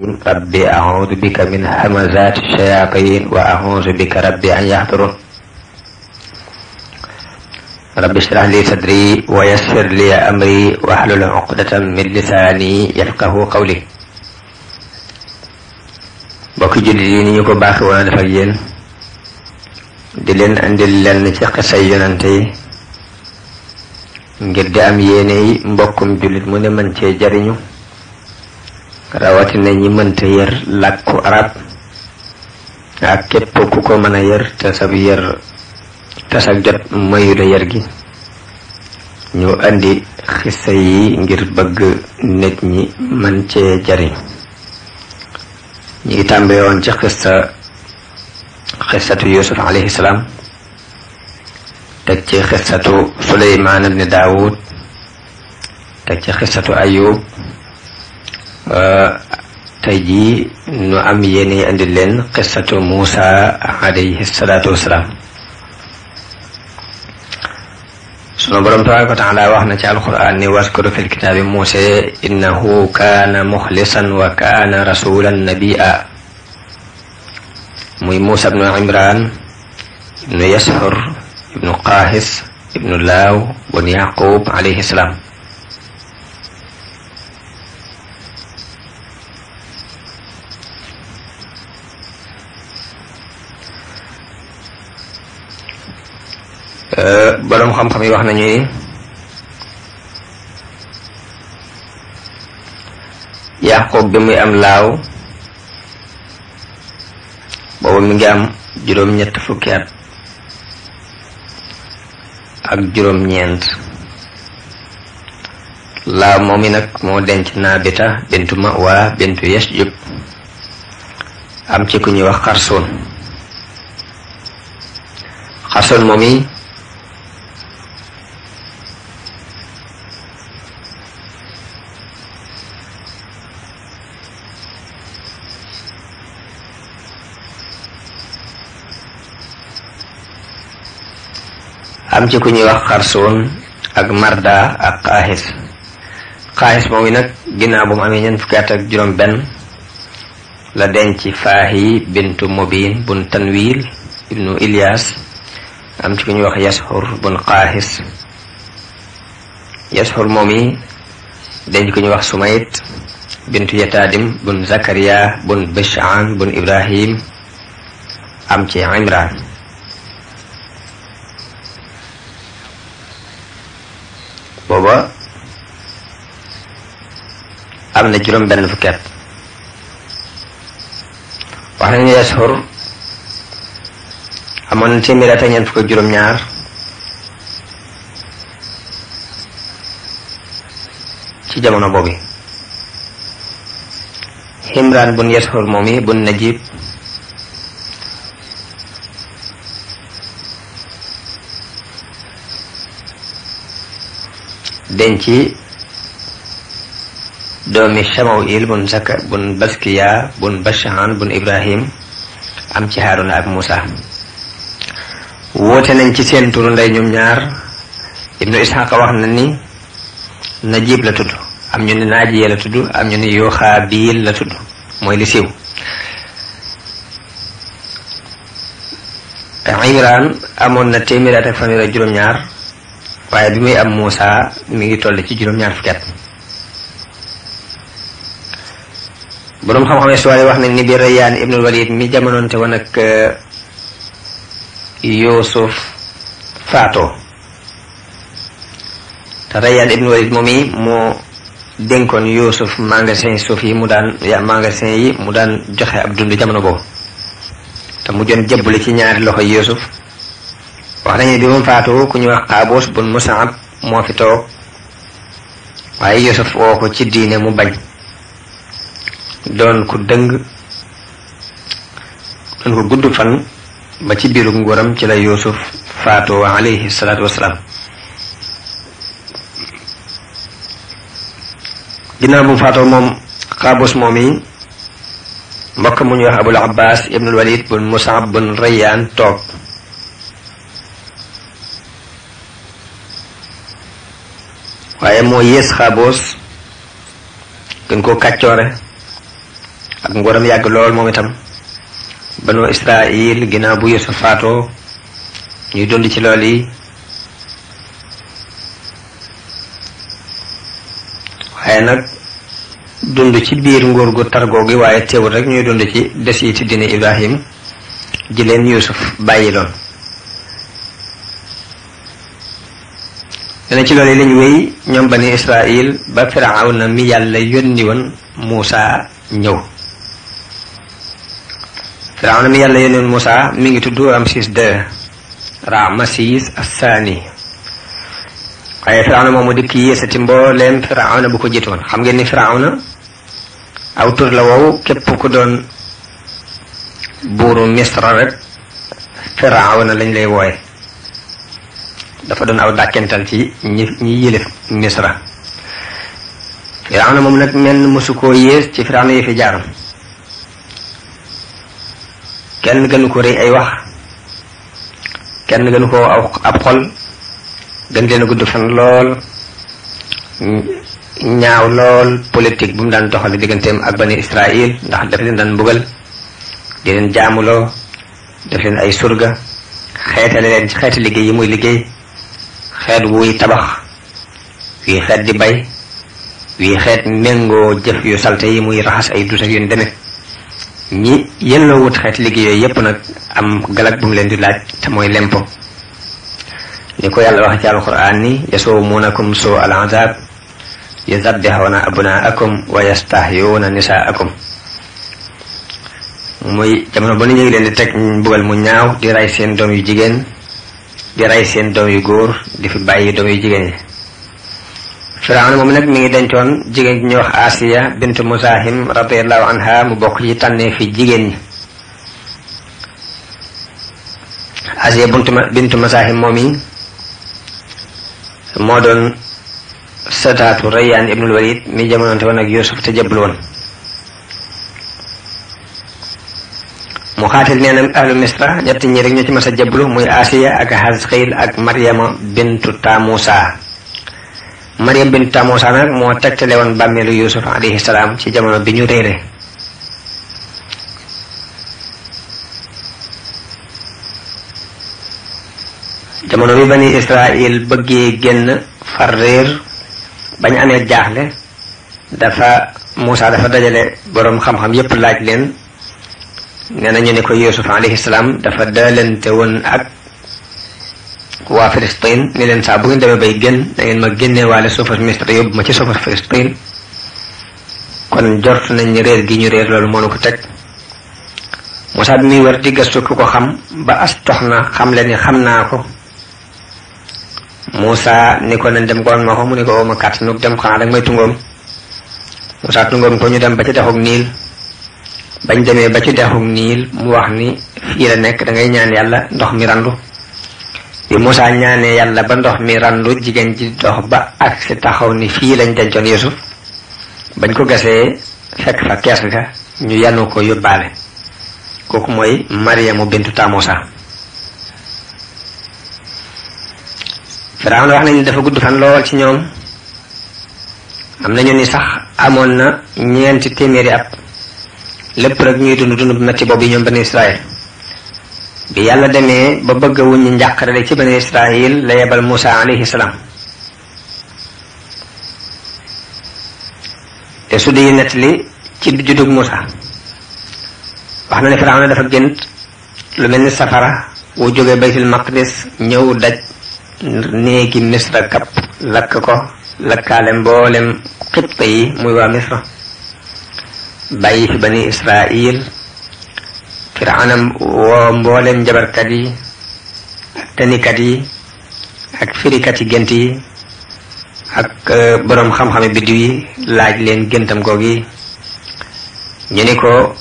rabbi a'udhu bika min hamazati shayatin wa a'udhu bika rabbi an yahdurun. Rabbi shrah li sadri wa yassir li amri wahlul 'uqdatan min lisani yafqahu qawli. Bokk jullit yi ni ñu ko baax woon a def ak yéen di leen andil lenn ci xisay yonante yi ngir di am yéene yi mbokkum jullit mu ne mën cee jariñu, rawatina ñi mënta yër làkku arab ak képp ku ko mën a yër te sab jot mayu la yër gi. ñu andi xisa yi ngir bëgg nit ñi mën cee jariñ. ñi ngi tàmbee woon ci xisatu Yusuf alayhi salaam, teg ci xisatu Suleymaan ibn Daawud, teg ci xisatu Ayub. tey jii nu am yéene andi leen qissatu Muusa alayhi salaatu wasalaam. sunu borom tabaaraka wa taala wax na ci alquran ni waskuru fil kitaabi Muusa innahu kaana muxlisan wa kaana rasulan nabiyya. muy Muusa ibnu Imran ibnu Yashur ibnu Qaahis ibnu Laaw bun Yaqub alayhi salaam. boroom xam-xam yi wax nañu ni Yaqub bi muy am laaw boobu mi ngi am juróom-ñett fukki at ak juróom-ñeent. laaw moom mi nag moo denc Naabita bintu Ma'wa bintu Yashjub am ci ku ñuy wax Xarsoon moom mi am ci ku ñuy wax Xarsoon ak Marda ak Qaahis moom i nag ginnaaw bu mu amee ñeent fukki at ak juróom benn la denc Faahi bintu Mubin bun Tanwil ibnu Ilyas am ci ku ñuy wax Yashur bun Qaahis. Yashur moom i denc ku ñuy wax Sumayt bintu Yatadim bun Zakariya bun Bishaan bun Ibrahim am ci Imran. booba am na juróom benn fukki at. wax nañu Yashur amoon na téeméer at ak ñeent fukk ak juróom-ñaar ci jamono boobu. Imran bun Yashur moom i bun Najib denc doomi Shamawil bun Baskiya bun Bashaan bun Ibrahim am ci Haaruna ak Muusa. woote nañ ci seen turu ndey ñoom ñaar. Ibnu Isxaaq wax na ni Najib la tudd, am ñu ni Naajiya la tudd, am ñu ni Yuxaabil la tudd, mooy li siiw. Imraan amoon na téeméer at ak fanweer ak juróom-ñaar, waaye bi muy am Muusa mi ngi toll ci juróom-ñaar fukki at. boroom xam-xam histoire wax nañ ni bi Rayyaan ibnul Walid mi jamonoonte woon ak Yuusuf faatoo, te Rayyaan ibnul Walid moom yi moo dénkoon Yuusuf magasin yi mu daan joxe ab dund jamono boobu, te mu jon jëbbali ci ñaari loxo Yuusuf. wax nañu bi mu faatu ku ñu wax Qaabus bun Mus'ab moo fi toog, waaye Yusuf woo ko ci diine mu bañ, doon ku dëng, doon ko gudd fan ba ci biiru nguuram ci la Yusuf faatu alayhi salaatu wasalaam. ginnaaw bu mu faatoo moom Qaabus moom yi mbokk mu ñuy wax Abul Abbas ibnul Walid bun Mus'ab bun Rayyaan toog. waaye moo yées Qaabus gën koo kàccoore ak ngoram yàgg lool moom itam banu Israil ginnaaw bu Yuusuf faatoo ñuy dund ci lool yi waaye nag dund ci biir nguur gu targoo gi waaye teewul rek ñuy dund ci des yi ci diine Ibrahim ji leen Yuusuf bàyyi loon dana ci loolu yi lañu wéy ñoom bani Israil ba Firawna mi yàlla yónni woon Muusa ñëw Firawna mi yàlla yónni woon Muusa mi ngi tudd Ramsis II Ramsis Assaani waaye Firawna moomu dikk yéesati mbooleem Firawna bu ko jiitu woon xam ngeen ni Firawna aw tur la wow képp ku doon buuru Misra rek Firawna lañ lay wooye dafa doon aw dàkkental ci ñi yilif Misra Firawna moom nag menn mosu koo yées ci Firawna yi fi jaaroon kenn gënu ko rëy ay wax kenn gënu ko ab xol gën leen a gudd fan lool ñaaw lool politique bu mu daan doxale digganteem ak bani Israil ndax daf leen daan mbugal di leen jaamuloo def leen ay surga xeetale leen ci xeeti liggéey yi muy liggéey xeet wuy tabax wii xeet di bay wii xeet méngoo jëf yu salte yi muy raxas ay dus ak yu demee ñi yelloo wut xeeti liggéey yooyu yépp nag am galak bu mu leen di laaj te mooy lempo ni ko yàlla wax ci alquran ni yasumuunakum suu al azab yuzabbihuna abnaakum wa yastahyuuna nisaakum muy jamono ba ni ñu ngi leen di teg mbugal mu ñaaw di rey seen doom yu jigéen di rey seen doom yu góor di fi bàyyi doom yu jigéen yi Firawna moom nag mi ngi dencoon jigéen ji ñuy wax Asiya bint Musahim radiyallahu anha mu bokk ci tànnee fi jigéen ñi Asiya bint Musahim moom yi moo doon sëtaatu Rayyaan ibnul Walid mi jamonoonte woon ak Yuusuf te jëbbal woon mu xaatil nee na ahlu Misra ñett ñi rek ñoo ci mas a jëbblu muy Asiya ak Hasqil ak Maryama bintu Tamusa Maryam bintu Tamusa nag moo tegtale woon bàmmeelu Yuusuf alayhi salaam ci jamono bi ñu réere jamono bi bani Israil bëggee génn far réer bañ amee jaaxle dafa Muusa dafa dajale boroom xam-xam yépp laaj leen nee na ñu ne ko Yuusuf alayhi salaam dafa daalante woon ak waa Filistin ni leen saa bu ngeen demee bay génn da ngeen ma génnee waale suufas Misra yóbbu ma ci suufas Filistin kon jort nañ ni réer gi ñu réer loolu moo nu ko teg Muusa bi muy war di gëstu ku ko xam ba as tox na xam leen ni xam naa ko Muusa ni ko nañ dem goon ma ko mu ni ko ma kàtt nu dem xanaa danga may tungoom Muusa tungoom ko ñu dem ba ci dexug Niil bañ demee ba ci dexug Niil mu wax ni fii la nekk da ngay ñaan yàlla ndox mi randu bi Muusa ñaanee yàlla ba ndox mi randu jigéen ji dox ba ak si taxaw ni fii lañ dencoon Yuusuf bañ ko gasee fekk fa kees ga ñu yanu ko yóbbaale kooku mooy Maryamu bintu Tamusa Firawna wax nañu dafa gudd fan lool ci ñoom am nañu ni sax amoon na 4 téeméeri at lépp rek ñuy dund bu metti boobu yi ñoom bani Israil bi yàlla demee ba bëgg wuñu njàqare ci bani Israil la yebal Muusa alayhi salaam te su dee nettali ci juddug Muusa wax na ne Firawna dafa gént lu mel ni safara wu jógee baytul maqdis ñëw daj néegi Misra kap lakk ko lakkaale mboolem xibt yi muy waa Misra bàyyi fi bani Israil Firawna woo mboolem njabarkat yi ak tanikat yi ak firikat yi gént yi ak boroom xam-xame biddiw yi laaj leen géntam googi ñu ni ko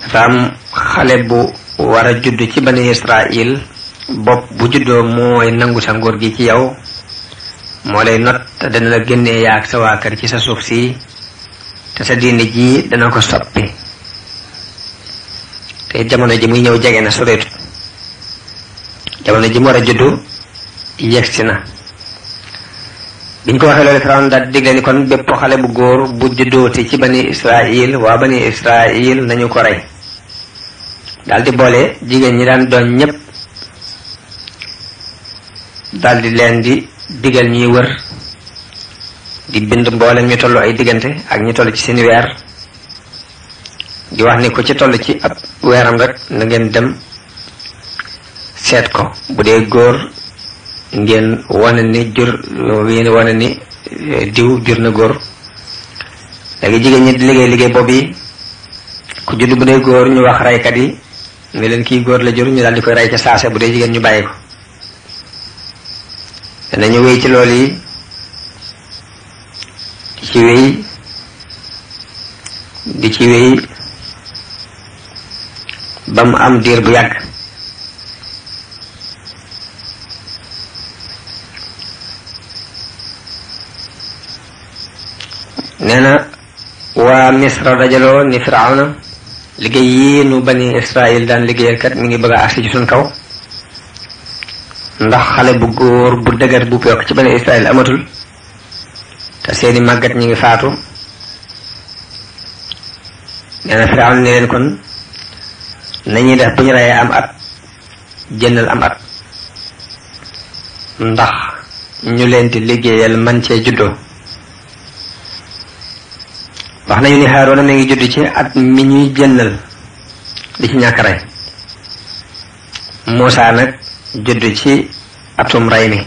dafa am xale bu war a judd ci bani Israil bopp bu juddoo mooy nangu sa nguur gi ci yow moo lay not te dana la génnee yaag sa waa kër ci sa suuf si te sa diine ji dana ko soppi te jamono ji muy ñëw jege na soreetu jamono ji mu war a juddu yegsi na biñ ko waxee loolu Firawna daal digle ni kon bépp xale bu góor bu juddooti ci bani Israil waa bani Israil nañu ko rey daal di boole jigéen ñi daan doon ñépp daal di leen di digal ñuy wër di bind mboolem ñu tollu ay diggante ak ñu toll ci seen weer di wax ni ku ci toll ci ab weeram rek na ngeen dem seet ko bu dee góor ngeen wane ni diw jur na góor léegi jigéen ñi di liggéey boobu ku judd bu dee góor ñu wax raykat yi ne leen kii góor la jur ñu daal di koy rey ca saase bu dee jigéen ñu bàyyi ko danañu wéy ci loolu yi di ci wéy ba mu am diir bu yàgg nee na waa Misra dajaloo ni Firawna liggéey yii nu bani Israil daan liggéeyal kat mi ngi bëgg a agsi ci suñ kaw ndax xale bu góor bu dëgër bu yokk ci bani Israil amatul te seeni màggat ñi ngi faatu nee na Firawna ne leen kon nañuy def bu ñu reyee am at jëndal am at ndax ñu leen di liggéeyal man cee juddoo wax nañu ni Haaruna mi ngi judd ci at mi ñuy jëndal di ci ñàkk rey Muusaa nag judd ci atum rey mi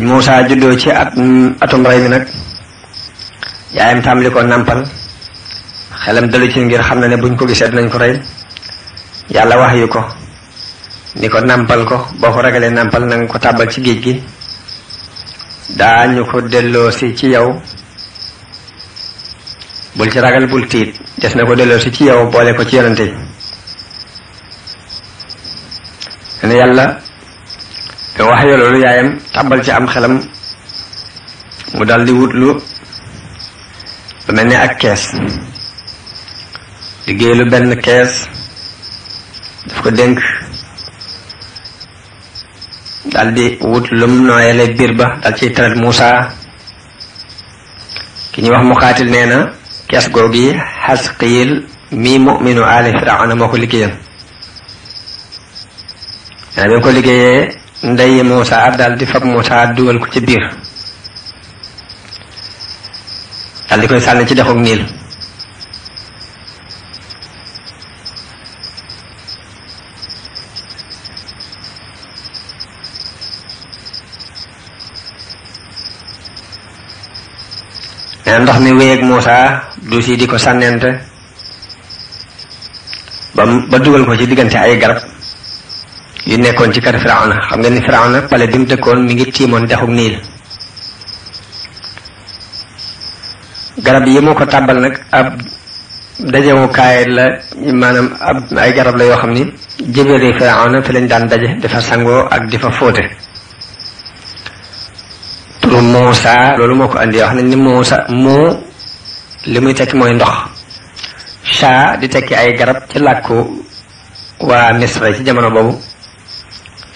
Muusaa juddoo ci atum rey mi nag yaayam tàmbali ko nàmpal xelam dalu ci ngir xam na ne buñ ko gisee dinañ ko rey yàlla wax yu ko ni ko nàmpal ko boo ko ragalee nàmpal na nga ko tàbbal ci géej gi daañu ko delloo si ci yow bul ci ragal bul tiit des na ko delloo si ci yow boole ko ci yonante yi ne yàlla wax yoo loolu yaayam tàbbal ci am xelam mu dal di wutlu lu mel ni ak kees liggéey lu benn kees daf ko dénk dal di wut lum nooyale biir ba dal ciy tarat Muusaa ki ñuy wax Muqaatil nee na kees googi Xasqiil mi mu'minu aali Firawna moo ko liggéeyal nee na bi ko liggéeyee ndey Muusaa dal di fab Muusaa dugal ko ci biir dal di koy sànni ci dexug Niil nee ndox mi wéyeeg Muusaa du si di ko sànnente ba dugal ko ci diggante ay garab yu nekkoon ci kër Firawna xam nga ni Firawna pale bi mu dëkkoon mi ngi tiimoon dexug Niil garab yi moo ko tàbbal nag ab dajewukaay la maanaam ay garab la yoo xam ni jébéeri Firawna fi lañ daan daje dafa sangoo ak di fa fóote turu Muusaa loolu moo ko andi wax nañ ni Muusaa moo li muy tekki mooy ndox sha di tekki ay garab ci làkku waa Misra ci jamono boobu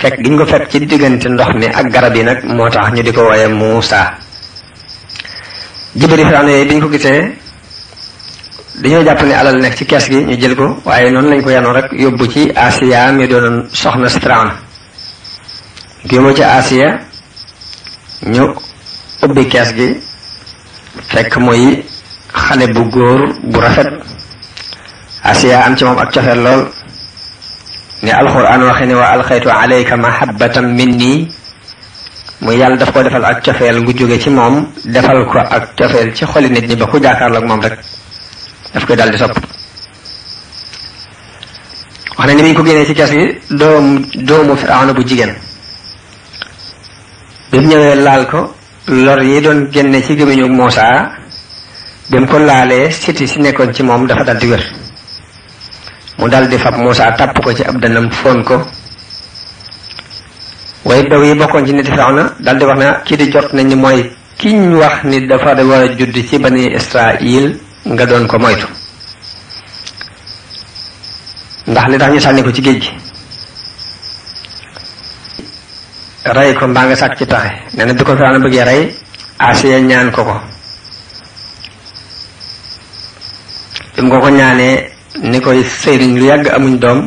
fekk giñ ko fekk ci diggante ndox mi ak garab yi nag moo tax ñu di ko wooye Muusaa jibari Firawna yooyu biñ ko gisee dañoo jàpp ne alal nekk ci kees gi ñu jël ko waaye noonu lañ ko yanoo rek yóbbu ci Asiya mi doonoon soxna si Firawna ki yóbbu ci Asiya ñu ubbi kees gi fekk muy xale bu góor bu rafet Asiya am ci moom ak cofeel lool ni alxuraan waxe ne wa alxaytu alayka mahabbatan minni muy yàlla daf ko defal ak cofeel gu jóge ci moom defal ko ak cofeel ci xoli nit ñi ba ku jaakaarloog moom rek daf koy daldi sopp wax na ni biñ ko génnee ci kees gi doomu Firawna bu jigéen bi mu ñëwee laal ko lor yi doon génne ci gémmiñu Muusaa bi mu ko laalee siti si nekkoon ci moom dafa daldi wér mu daldi fab Muusaa tàpp ko ci ab dënnam foon ko waaye daw yi bokkoon ci nit Firawna daldi wax na kii di jot nañ ni mooy kiñ wax ni dafa war a judd ci bani Israil nga doon ko moytu ndax li tax ñu sànni ko ci géej gi rey ko mbaa nga sàkk ci pexe nee na bi ko Firawna bëggee rey Asiya ñaan ko ko bi mu ko ñaanee ni koy sëy nañ lu yàgg amuñ doom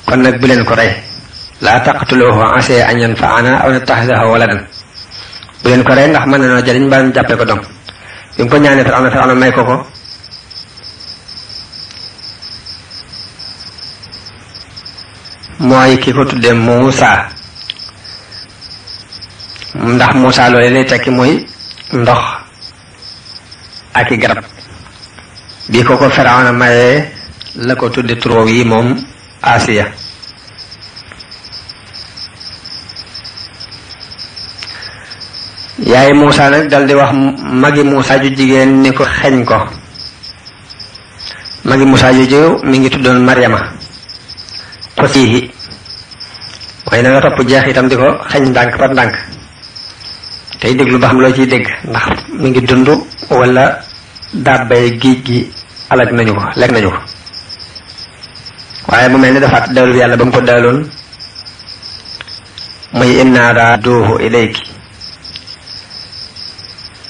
kon nag bu leen ko rey laa taqtuluhu asaa an yanfa'ana aw nattaxidahu waladan bu leen ko rey ndax mën na noo jariñ mbaa ñu jàppee ko doom bi mu ko ñaanee Firawna may ko ko mooy ki ko tuddee Muusa ndax Muusa loolu lay tekki mooy ndox ak i garab bi ko Firawna mayee la ko tudde turoo yi moom Asiya yaay Muusa nag dal di wax magi Muusa ju jigéen ni ko xeñ ko magi Muusa ju jigéen mi ngi tuddoon Maryama ko siihi mooy na nga topp jeex itam di ko xeñ ndànk par ndànk tey déglu ba xam loo ciy dégg ndax mi ngi dund wala dàbbay géej gi alag nañu ko lekk nañu ko waaye mu mel ni dafa dawlu yàlla ba mu ko dawloon muy inna raaduuhu ilayki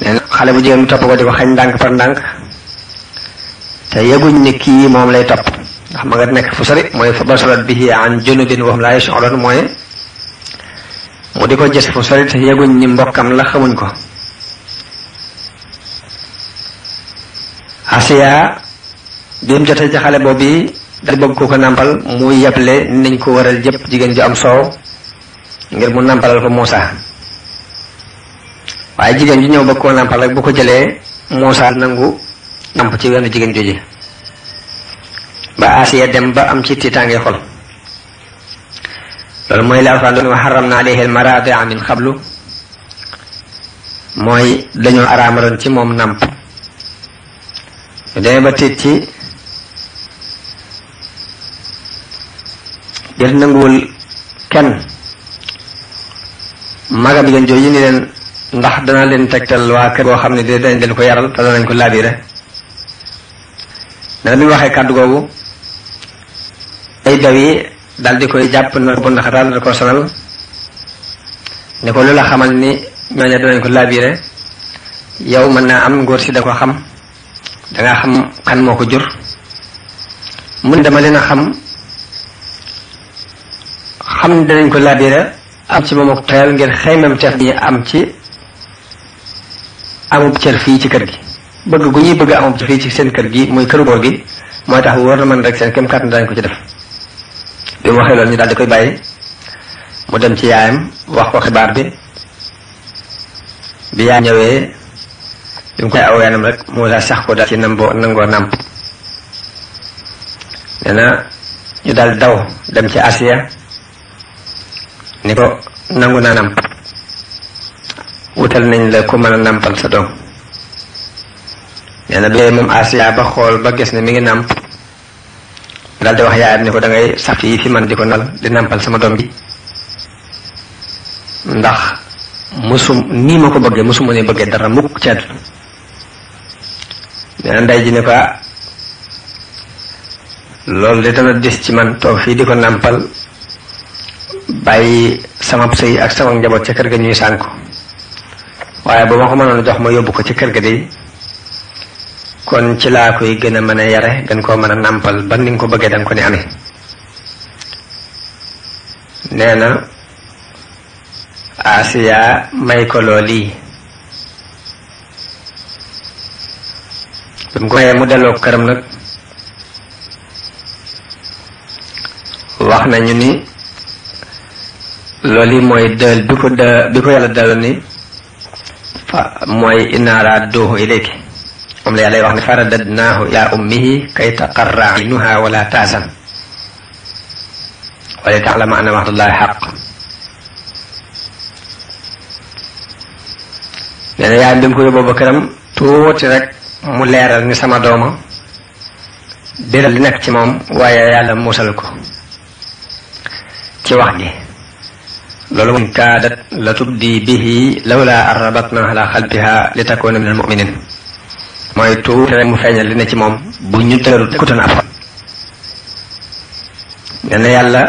nee na xale bu jigéen mu topp ko di ko xañ ndànk par ndànk te yëguñ ni kii moom lay topp ndax ma nga nekk fu sori mooy fa basarat bihi an junubin wa hum laa yash'uruun mooy mu di ko gis fu sori te yëguñ ni mbokkam la xamuñ ko Asiya bi mu jotee ci xale boobu dal bëgg ko nàmpal muy yable nañ ko waral jëpp jigéen ju am soow ngir mu nàmpalal ko Muusa waaye jigéen ju ñëw bëgg koo nàmpal rek bu ko jëlee Muusa nangu namp ci wenn jigéen jooju ba Asiya dem ba am ci tiitaange xol loolu mooy la Alxuraan doon wa harramna alayhi al-maraadi'a min qablu mooy dañoo araamaloon ci moom nàmp ñu demee ba tiit ci jël nanguwul kenn magam jigéen jooju ni leen ndax dana leen tegtal waa kër boo xam ne danañ leen ko yaral te danañ ko laabire dana bi mu waxee kàddu googu ay daw yi dal di koy jàpp na bu ndaxataal da ko sonal ne ko lu la xamal ni ñooña danañ ko laabire yow mën naa am ngóor si da ko xam danga xam kan moo ko jur mun dama leen a xam ne danañ ko laabire am ci moom ak tayal ngir xeymam teef bi am ci amub cër fii ci kër gi bëgg gu ñuy bëgg amub cër fii ci seen kër gi muy këru góor gi mooy tax wóor na man rek seen kem kàttan dañ ko ci def bi mu waxee loolu ñu daal di koy bàyyi mu dem ci yaayam wax ko xibaar bi yaay ñëwee bi mu koy aw yaanam rek moo daal sax ko daal ci nangoo nàmp nee na ñu daal daw dem ci Asiya ni ko nangu naa nàmp wutal nañ la ku mën a nàmpal sa doom nee na bi moom Asiya ba xool ba gis ne mi ngi nàmp daal di wax yaayam ni ko da ngay sax fii fi man di ko nal di nàmpal sama doom bi ndax nii ma ko bëggee musuma ne bëggee dara mukk ci àdduna nee na ndey ji ne ko loolu de dana dis ci man toog fii di ko nàmpal bàyyi sama sëy ak sama njaboot ca kër ga ñuy sànku waaye ba ma ko mënoon jox ma yóbbu ko ci kër ga de kon ci laa koy gën a mën a yare gën koo mën a nàmpal ba ni nga ko bëggee danga ko ni amee nee na Asiya may ko loolii bi mu ko mayee mu delloo këram nag wax nañu ni loolu mooy dël bi ko yàlla daloon ni fa mooy inna raadduuhu ilayki moom la yàlla wax ne faradadnaahu ila ummihi kay taqarra aynuha wala taasan wala ta'lama anna wa'dallahi haqq nee na yaay bi mu ko yóbboo ba këram tuuti rek mu leeral ni sama dooma biral li nekk ci moom waaye yàlla musal ko ci wax ji loolu moom kaadat la tubdi bihi lawla an rabatna ala qalbiha li takuna min al muminin mooy tuuti rek mu feeñal li ne ci moom bu ñu tëru kutan ab nee na yàlla